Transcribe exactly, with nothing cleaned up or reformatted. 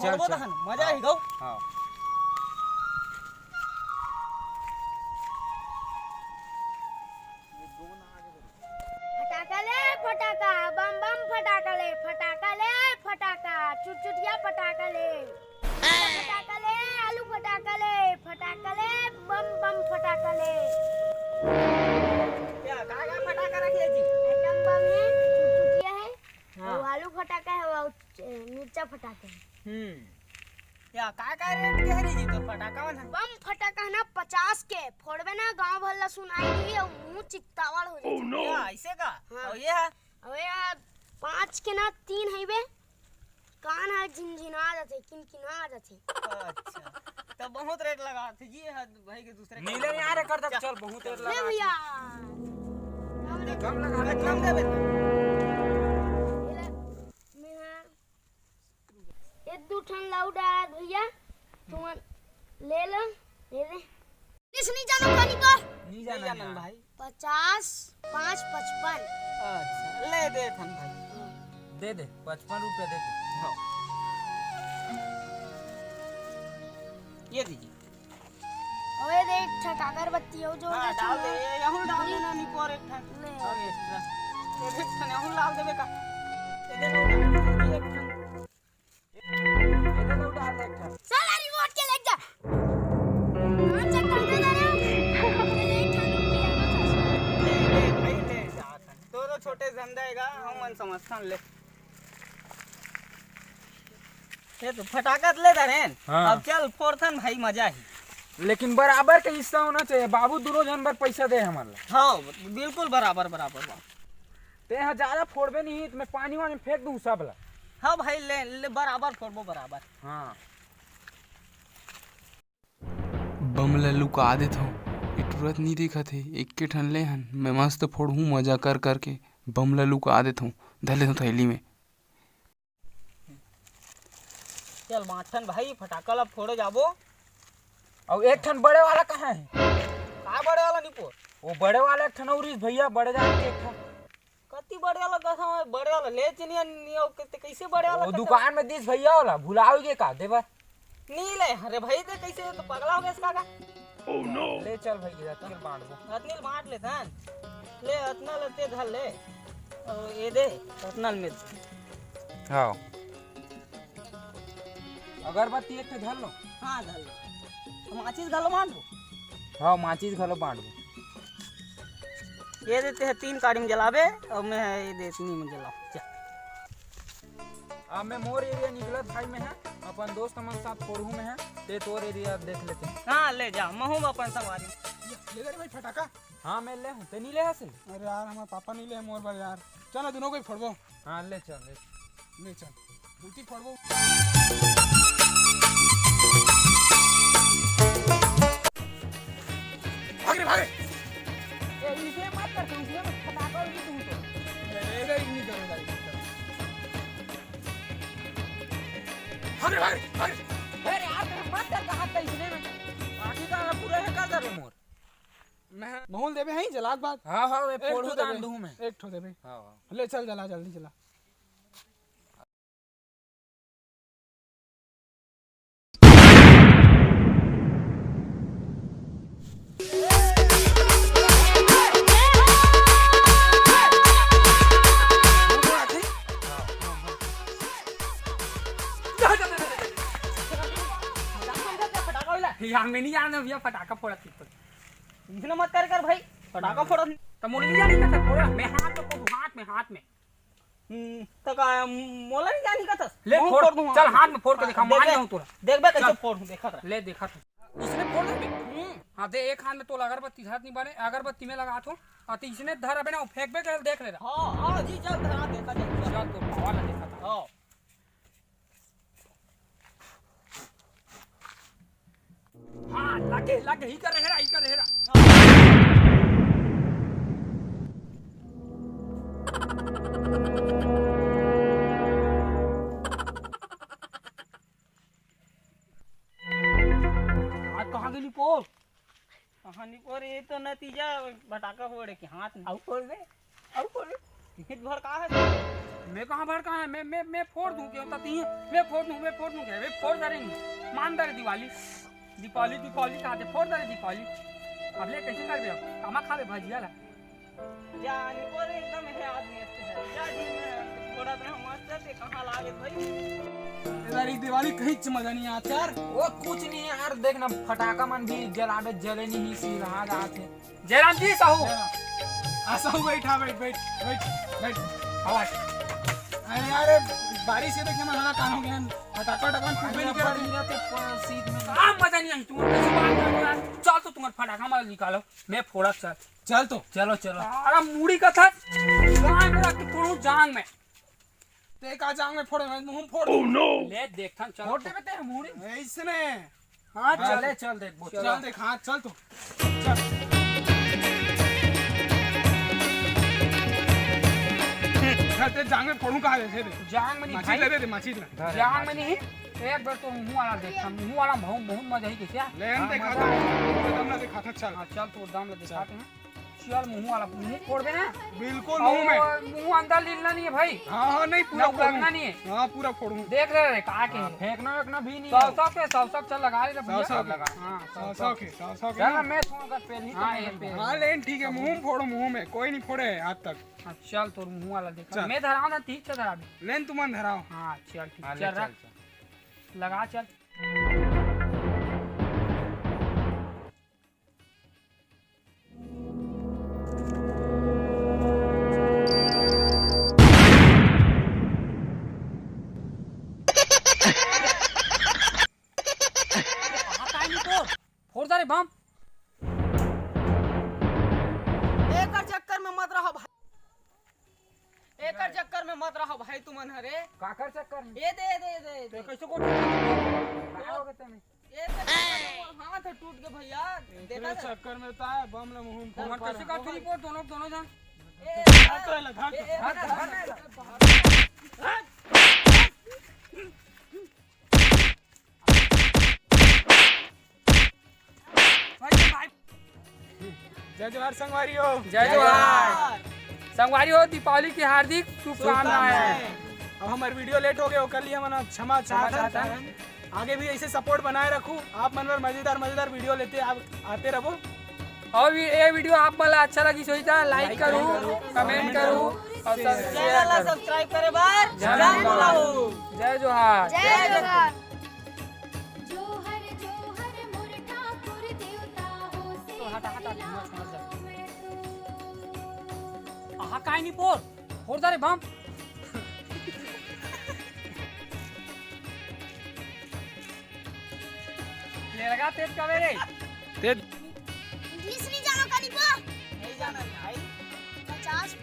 चल, चल। तहन मजा आही गो। हाँ। फटाका ले फटाका, बम बम फटाका ले, फटाका ले फटाका, चुटचुटिया फटाका ले, फटाका ले, आलू फटाका ले, फटाका ले, बम बम फटाका ले। क्या, का, का फटाका रख ले जी? एटम बम है, चुटचुटिया है, हाँ। वो आलू फटाका है, वो च-, मिर्चा फटाका है। हम्म। या, का, का रेट के हरी जी तोर फटाका मन ह? बम फटाका है ना, पचास के, फोड़बे ना, गांव भर ला सुनाई दी, और मुंह चित्तावड़ हो जाए। Oh no! या, ऐसे का? हाँ। और ये है? और ये है, पाँच के ना, तीन है बे, कान ह झिनझिना जाथे, किनकिना जाथे। अच्छा, तो बहुत रेट लगा थे जी, हद भाई के दूसरे मिले नहीं आ रहे कर तक, चल, बहुत रेट ले लगा भैया। थे। कम लगा दे, कम दे बे। ये ले, मैं हाँ। एक दू ठन लाऊ डाल भैया, तुमन ले लो, ले ले। इस नहीं जानो पानी को। नहीं जाना नहीं भाई। पचास, पाँच, पचपन। अच्छा, ले दे थन भाई। दे दे, पचपन रुपया दे दे। हाँ। ये दीजिए। ओए दे, एक ठक अगरबत्ती हो जो हाँ, डाल दे, ये यहूँ डाल देना, निपोर एक ठक। ले। और extra। ये देख, थने यहूँ डाल देबे का। ये दे, ये एक ठक। ये दे, डाल दे एक ठक। साला remote के लेके जा। कौन सा करना था रे? ले, ले, भाई, ले जा। तोरो छोटे धंधा हेगा, हमन समझथन ले। ये तो फटाका ले धरेन। हाँ। अब चल फोड़थन भाई, मजा ही। लेकिन बराबर के हिस्सा होना चाहिए बाबू, दूनों झन बर पैसा दे हमन ला। हाँ, बिल्कुल बराबर, बराबर, बराबर। ते ह ज्यादा फोड़बे नहीं, त मैं पानी वानी फेंक दूं सब ला। हाँ भाई, ले, ले, बराबर फोड़बो, बराबर। हाँ। बम ल लुका देथव, ए टुरत नी देखत हे, एक्के ठन ले हन, मैं मस्त फोड़हूँ मजा कर करके, बम ल लुका देथव, धर लेथव थैली में। चल बाँचन भाई, फटाका ल फोड़े जाबो। अउ एक ठन बड़े वाला कहाँ हे? का बड़े वाला निपोर? वो बड़े वाला एक ठन अउ रिस भैया, बड़े जान के एक ठन। कति बड़े वाला कथा है, बड़े वाला ले चनिया नियो के ते कैसे बड़े वाला वो कथा? दुकान में दिस भैया वाला, भुलाओगे का देबर? नी ले, अरे भाई ते कैसे तो पगला हो गया इसका का? Oh no! ले चल भैया, रत्नील बांट दो। रत्नील बांट ले धन। ले अतना लते धर ले। और ये दे, रत्नल में। हाँ। अगरबत्ती एक ठे धर लो। हाँ, धर लो। माचिस घलो बांट दो। हाँ, माचिस घलो बांट दो। ये देते हैं तीन काड़ी में जलाबे, और मैं ये दे तीन में जलाओ। चल। अब मैं मोर एरिया निकलत भाई में है, अपन दोस्त मन साथ फोड़हू में है, ते तोर एरिया देख लेते हैं। हाँ, ले जा, महू में अपन सवारी। ये, ले जा रे भाई फटाका। हाँ, मैं ले हूँ, ते नहीं ले हस? अरे यार, हमारे पापा नहीं ले मोर बर यार। चल ना, दोनों को ही फोड़बो। हाँ, ले चल, ले। ले चल। उल्टी फोड़बो। भाग रे, भाग रे। ए, इसे मत कर, तू इसे मत फटाका उल्टी तू तो। ए, ए, ए, नहीं करो, नहीं करो। भाग रे, भाग रे, भाग रे। अरे यार, तेरे मत कर, कहा था इसने में। आखिर का पूरा है कर दे रे मोर। मैं महूल देबे हैं जलाक बाद। हाँ, हाँ, मैं एक फोड़ू ठो तो देबे। आंदू हूँ मैं। एक ठो देबे। हाँ, हाँ। ले चल, जला, जल्दी जला। यार, मैं नहीं जानता भैया, फटाका फोड़ा थी तो। इतना मत कर कर भाई, फटाका फोड़ा थी। तो मोर नहीं जानी का फोड़ा, मैं हाथ में फोड़ू, हाथ में, हाथ में। हम्म, त का, मोला नहीं जानी का थस? ले, महूँ फोड़। फोड़ दूँ, चल, हाँ। हाथ में फोड़ के दिखा, देख मान बे, जाऊँ तोला। देख बे, कैसे चल। फोड़ हूँ, देखत रह। ले, देखत हूँ। इसने फोड़ दे बे। हम्म। हाँ, दे, एक हाथ में तोला अगरबत्ती, हाथ नहीं बने, अगरबत्ती में लगा थो। और तो इसने धर अबे ना, फेंक बे, देख ले रहा। हाँ, हाँ, जी, चल, धरा, देखा, चल, चल। चल, तो पावा ला देखा था। हाँ। हाँ, लगे, लगे, ही कर रहे, ही कर रहे। आज कहाँ गेली पोर? कहाँ नहीं पोर, ये तो नतीजा फटाका फोड़े के हाथ में। आउ फोड़ बे, आउ फोड़ बे। हित भर का है? मैं कहाँ भड़काए? मैं, मैं, मैं फोड़ दूँ क्यों? तती मैं फोड़ दूँ, मैं फोड़ दूँ क्या? मैं फोड़ डारेंगे, मान डारे दिवाली। दीपावली, दीपावली कहा थे, फोड़ डारे दीपावली। अब ले कैसे करबे अब? कामा खाबे भजिया ला? जान पर एकदम है आदमी अच्छे है। जा जी में थोड़ा सा मस्त है, ते कहाँ लागे भाई? इधर ही दिवाली कहीं च मजा नहीं आता यार। वो कुछ नहीं है यार, देख ना, फटाका मन भी जलावे, जले नहीं, सिरहा जात है। जयराम जी, साहू। आ, साहू, बैठ, हाँ, बैठ, बैठ, बैठ, बैठ। आवाज। अरे यार, बारिश के देख के मन हला कान हो गया। फटाका टकन फूट भी नहीं कर रहा। सीट में। काम मजा नहीं आई, तुम कैसे बात कर रहे हो यार? चल तो तुम्हारा फटाका मार निकालो, मैं फोड़ा, चल। चल तो। चलो, चलो। अरे मुड़ी का था, जांग में रख के फोड़ू, जांग में। ते का जांग में फोड़े, मैं मुंह में फोड़ दूं। ले देखथन, चल। फोड़ देबे ते मुड़ी। ऐसने। हाँ, हाँ। चले, चल देख, बोल। चल देख, हाँ, चल तू। चल। चल, ते जांग में फोड़ू कहा दे, दे। जांग में नहीं माचिस भाई। ले दे, दे, माचिस ले। जांग में नहीं, एक बार तो मुंह वाला देखथन, मुंह वाला बहुत, बहुत मजा ही के क्या? ले, हम हाँ, देखा मजा था। आया। दम ना देखा था, चल। हाँ, चल, तो दम ले दिखाते हैं। चल, मुंह वाला, मुंह फोड़ दे ना। बिल्कुल और मुंह में। मुंह अंदर लीलना नहीं है भाई। हाँ, हाँ, नहीं, पूरा ना फोड़ूं। उलगना नहीं है। हाँ, पूरा फोड़ूं। देख रहे रे, का के हाँ, है? फेंकना वेंकना भी नहीं है। सौ-सौ के, सौ-सौ चल लगा ले रे भैया। सौ-सौ के। हाँ, सौ-सौ। सौ-सौ के, सौ-सौ के चल ना। ना, मैं सौ का पेल ही हाँ, तो ये नहीं पेल। हाँ, लेकिन ठीक है, मुंह फोड़ूं, मुंह में, कोई नहीं फोड़े आज तक। हाँ, चल, तोर मुंह वाला देखा। चल। मैं धराव ना, ठीक से धरा भी। लेन तुमन धराव। हाँ, चल, ठीक, हाँ, ले चल, चल, रख। चल। लगा, चल। कहाँ का है निपोर? फोड़ दे रे बम। एकर चक्कर में मत रहो भाई, एकर चक्कर में मत रहो भाई तुमन हरे। काकर चक्कर में? ये दे, दे, दे, ते दे। कैसे को कहाँ हो गए तने? ये तो हाथ टूट गए भैया, देखा एकरे था? चक्कर में तो आए, बम ला मुंह में फोड़ हमर पा कैसे रहे। का थ्री फोर दोनों, दोनों जन? ए, धर तो एला, धर ए, तो। ए, धर, धर, धर। भाई, भाई। जय जोहार संगवारी हो। जय जोहार। संगवारी हो, दीपावली की हार्दिक शुभकामनाएं। अब हमारे वीडियो लेट हो गए, ओकर लिए हम क्षमा चाहत हन। आगे भी ऐसे सपोर्ट बनाए रखू, आप मन बर मजेदार मजेदार वीडियो लेते आप आते रहू। और ये, ये वीडियो आप मन ला अच्छा लगी होही त लाइक करू, कमेंट करू और सब्सक्राइब करू। सब्सक्राइब करे बर जय जय जोहार। जय जोहार। जोहर जोहर मोर ठाकुर देवता हो, तो हटा, हटा, सेवा धुआं छोड़ दे। लाऊं मैं तो। आहा, काय निपोर? फोड़ दे रे बम। ले लगा तेज का मेरे। तेज। इंग्लिश नहीं जानो का निपोर? नहीं जाना है भाई। पचास